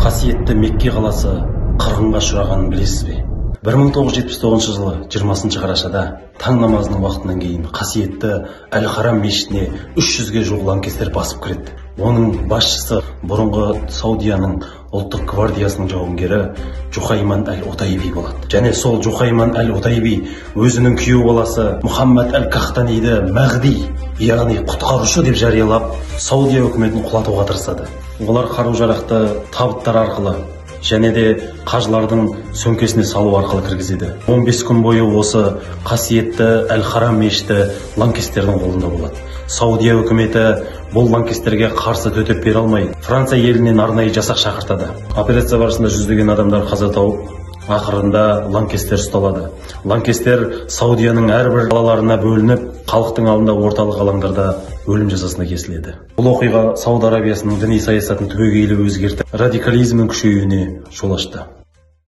Қасиетті Мекке қаласы қырғынға ұшырағанын білесіз бе? 1979 жылы 20 қарашада таң намазының уақытынан кейін қасиетті Әл-Харам мешітіне 300-ге жуық лаңкестер басып кіреді. Оның басшысы бұрынғы Саудияның ұлттық гвардиясының жауынгері Жухайман әл-Отайби болады. Және сол Жухайман әл-Отайби өзінің күйеу баласы Мұхаммад әл-Кахтаниді Мәғди, яғни құтқарушы деп жариялап, Саудия үкіметін құлатуға тырысады. Олар қару-жарақты табыттар арқылы және де қажылардың сөмкесіне салу арқылы кіргізеді. 15 күн бойы осы қасиетті Әл-Харам мешіті лаңкестердің қолында болады. Саудия үкіметі бұл лаңкестерге қарсы төтеп бере алмай, Франция елінен арнайы жасақ шақыртады. Операция барысында жүздеген адамдар қаза тауып, ақырында лаңкестер ұсталады. Лаңкестер Саудияның әрбір қалаларына бөлініп, халықтың алдында орталық алаңдарда өлім жазасына кесіледі. Бұл оқиға Сауд Арабиясының діни саясатын түбегейлі өзгертіп, радикализмнің күшеюіне жол ашты.